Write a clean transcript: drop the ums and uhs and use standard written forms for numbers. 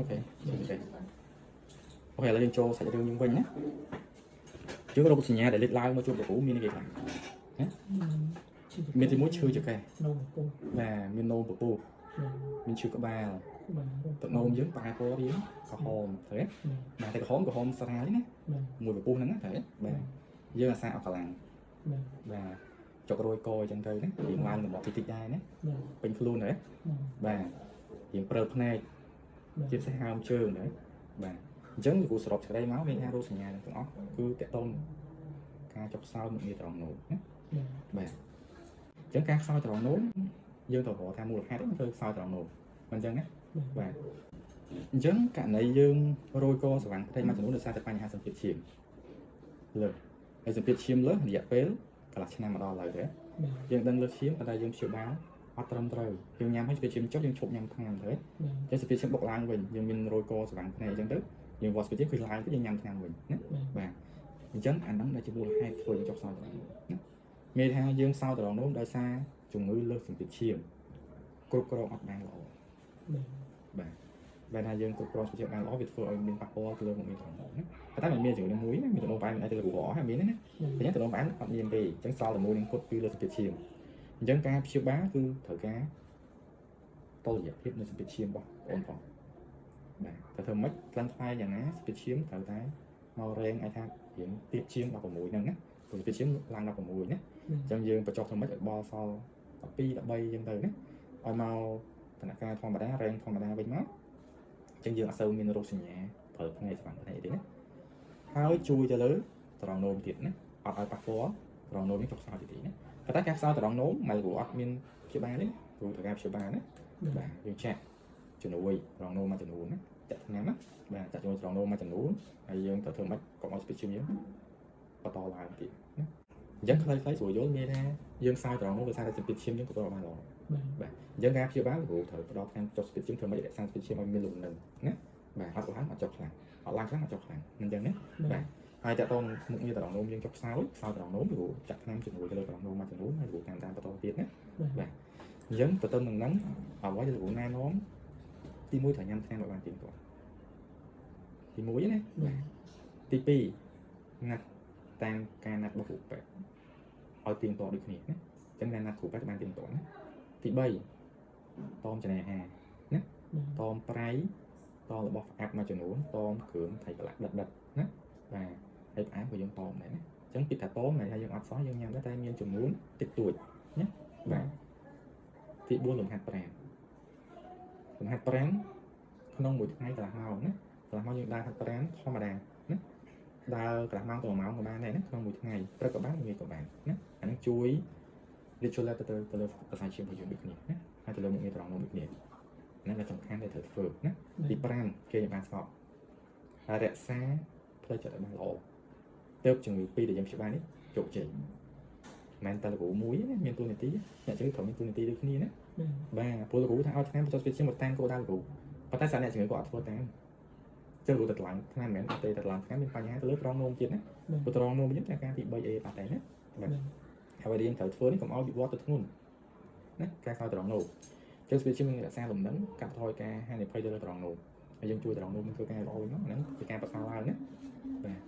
OK ឈឺចង្កេះ OK ឥឡូវយើងចូលសាច់រឿងយើងវិញណាយើងរោគសញ្ញាដែលលេចឡើងមកជួបលោកគ្រូមានអីគេខ្លះមានទីមួយឈឺចង្កេះ នោមពោះ បាទមាននោមពពុះមានឈឺក្បាល បាទ ទឹកនោមយើងប្រែពណ៌រៀងក្រហមត្រូវទេ បាទ បាទតែក្រហមក្រហមស្រាលទេណា បាទ មួយពពុះហ្នឹងណាត្រូវទេបាទយើងអាសាអស់កម្លាំង បាទ បាទចុករយកអញ្ចឹងទៅណារៀងឡើងសម្បត្តិតិចតិចដែរណា បាទ ពេញខ្លួនទេ បាទ បាទរៀងព្រើលភ្នែកជាពិសេសហើមជើងដែរបាទអញ្ចឹងលោកគ្រូសរុបសេចក្តីមកមានថារោគសញ្ញាទាំងអស់គឺតកតងការចុកខ្សោយមុខងារត្រង់នោមណា បាទ បាទអញ្ចឹងការខ្សោយត្រង់នោមយើងត្រូវរកថាមូលហេតុហ្នឹងធ្វើខ្សោយត្រង់នោមមិនអញ្ចឹងណាបាទអញ្ចឹងករណីយើងរយកស្វាងផ្ទៃមួយចំនួនដោយសារតែបញ្ហាសម្ពាធឈាមលើសហើយសម្ពាធឈាមលើសរយៈពេលកន្លះឆ្នាំមកដល់ឡើយទេ បាទ យើងដឹងលើសឈាមប៉ុន្តែយើងព្យាបាលអត់ត្រឹមត្រូវយើងញ៉ាំហើយសម្ពាធឈាមចុះយើងឈប់ញ៉ាំថ្នាំទៅ បាទ អញ្ចឹងសម្ពាធឈាមបុកឡើងវិញយើងមានរយកស្វាងភ្នែកអញ្ចឹងទៅយើងវាស់សម្ពាធឈាមគឺឡើងទៅយើងញ៉ាំថ្នាំវិញណាបាទអញ្ចឹងអាហ្នឹងដែលជាមូលហេតុធ្វើយើងចុះខ្សោយត្រង់នោះណាមានថាយើងខ្សោយត្រង់នោះដោយសារជំងឺលើសសម្ពាធឈាមគ្រប់គ្រងអត់បានល្អ បាទ បាទបែរថាយើងគ្រប់គ្រងសម្ពាធឈាមបានល្អវាធ្វើឲ្យមានប៉ះពាល់ទៅលើមុខងារត្រង់នោះណាប៉ុន្តែมันមានជំងឺមួយណាមានតំណផ្អែមមិនអាចទៅលើគ្រូអស់ហើយមានទេណា តែតំណផ្អែមអត់មានទេអញ្ចឹងសល់តែមួយនឹងគត់គឺលើសម្ពាធឈាមអញ្ចឹងការព្យាបាលគឺត្រូវការតុល្យភាពនៃសម្ពាធឈាមរបស់បងផងបាទតែធ្វើម៉េចក្លិនថ្លៃយ៉ាងណាសម្ពាធឈាមត្រូវតែមករែងអាចថារៀងទៀបជាង16ហ្នឹងណាព្រោះសម្ពាធឈាមឡើង16ណាអញ្ចឹងយើងបញ្ចុះធ្វើម៉េចឲ្យបល់សល់12 13អញ្ចឹងទៅណាឲ្យមកដំណាក់កាលធម្មតារែងធម្មតាវិញមកអញ្ចឹងយើងអត់សូវមានរោគសញ្ញាប្រើភ្នែកស្វាងភ្នែកទេណាហើយជួយទៅលើត្រង់នោមទៀតណាអត់ឲ្យប៉ះពាល់ត្រង់នោមនេះចុះខ្សោយទៀតទេណាប៉ុន្តែការខ្សោយត្រង់នោមមកគ្រូអត់មានព្យាបាលទេគ្រូត្រូវការព្យាបាលណាបាទយើងចាក់ជំនួយត្រង់នោមមួយចំនួនណាចាក់ថ្នាំណាបាទចាក់ជំនួយត្រង់នោមមួយចំនួនហើយយើងត្រូវធ្វើម៉េចកុំឲ្យស្ពាធឈាមយើងបន្តឡើងទៀតណាអញ្ចឹងខ្លីៗស្រួលយល់មានថាយើងខ្សោយត្រង់នោមដោយសារតែសម្ពាធឈាមយើងគ្រប់គ្រងបានល្អ បាទ បាទអញ្ចឹងការព្យាបាលគ្រូត្រូវផ្ដល់ថ្នាំចុះស្ពាធឈាមធ្វើម៉េចរក្សាស្ពាធឈាមឲ្យមានលំនឹងណាបាទអត់ឡើងអត់ចុះខ្លាំងអត់ឡើងខ្លាំងអត់ចុះខ្លាំងអញ្ចឹងណាបាទហើយតើតើមុខងារត្រង់នោមយើងចុះខ្សោយខ្សោយត្រង់នោមគ្រូចាក់ថ្នាំជំនួយទៅលើត្រង់នោមមួយចំនួនហើយគ្រូតាមតាមបន្តទៀតណាបាទអញ្ចឹងទៅទៅនឹងហ្នឹងអ្វីដែលគ្រូណែនាំទី1ត្រូវញ៉ាំថ្នាំឲ្យបានទៀងទាត់ទី1ណា បាទ ទី2ណាត់តាមការណាត់របស់គ្រូពេទ្យឲ្យទៀងទាត់ដូចគ្នាណាអញ្ចឹងការណាត់គ្រូពេទ្យបានទៀងទាត់ណាទី3តមចំណីអាហារ បាទ តមប្រៃតមរបស់ផ្អាប់មួយចំនួនតមគ្រឿងថៃប្រឡាក់ដិតដិតណាបាទហើយផ្អាប់ក៏យើងតមដែរណាអញ្ចឹងពីថាតមន័យថាយើងអត់សោះយើងញ៉ាំដែរតែមានចំនួនតិចតួចណាបាទទី4លំហាត់ប្រាណលំហាត់ប្រាណក្នុងមួយថ្ងៃកន្លះម៉ោងណាកន្លះម៉ោងយើងដើរហាត់ប្រាណធម្មតាណាដើរកន្លះម៉ោងទៅ1ម៉ោងក៏បានដែរណាក្នុងមួយថ្ងៃព្រឹកក៏បានល្ងាចក៏បានណាអាហ្នឹងជួយ regulate ទៅទៅលើប្រសាឈាមរបស់យើងដូចគ្នាណាហើយទៅលើមុខងារត្រង់នោះដូចគ្នាហ្នឹងដែលសំខាន់ដែលត្រូវធ្វើណាទី5គេបានស្ងប់ហើយរក្សាផ្លូវចិត្តឲ្យបានល្អទៅជំងឺពីរដែលយើងព្យាបាលនេះជោគជ័យមិនតែលោកគ្រូមួយណាមានតួនាទីអ្នកជំងឺត្រូវមានតួនាទីដូចគ្នាណា បាទ បាទព្រោះលោកគ្រូថាឲ្យថ្នាំបញ្ចុះស្ពាធឈាមមកតាមគោលដៅលោកគ្រូប៉ុន្តែសារអ្នកជំងឺក៏អត់ធ្វើតាមចឹងលោកគ្រូទៅតម្លើងថ្នាំមិនមែនអត់ទេតែតម្លើងថ្នាំមានបញ្ហាទៅលើត្រង់នោមទៀតណាព្រោះត្រង់នោមវិញតែការទី 3A បាត់តែណាបាទ អ្វីដែលយើងត្រូវធ្វើនេះកុំឲ្យវិវត្តទៅធ្ងន់ណាការខ្សោយត្រង់នោមចឹងស្ពាធឈាមនឹងរក្សាលំនឹងកាត់បន្ថយការហានិភ័យទៅលើត្រង់នោមហើយយើងជួយត្រង់នោមនឹងធ្វើការល្អវិញមកហ្នឹងជាការប្រសើរឡើងណាបាទ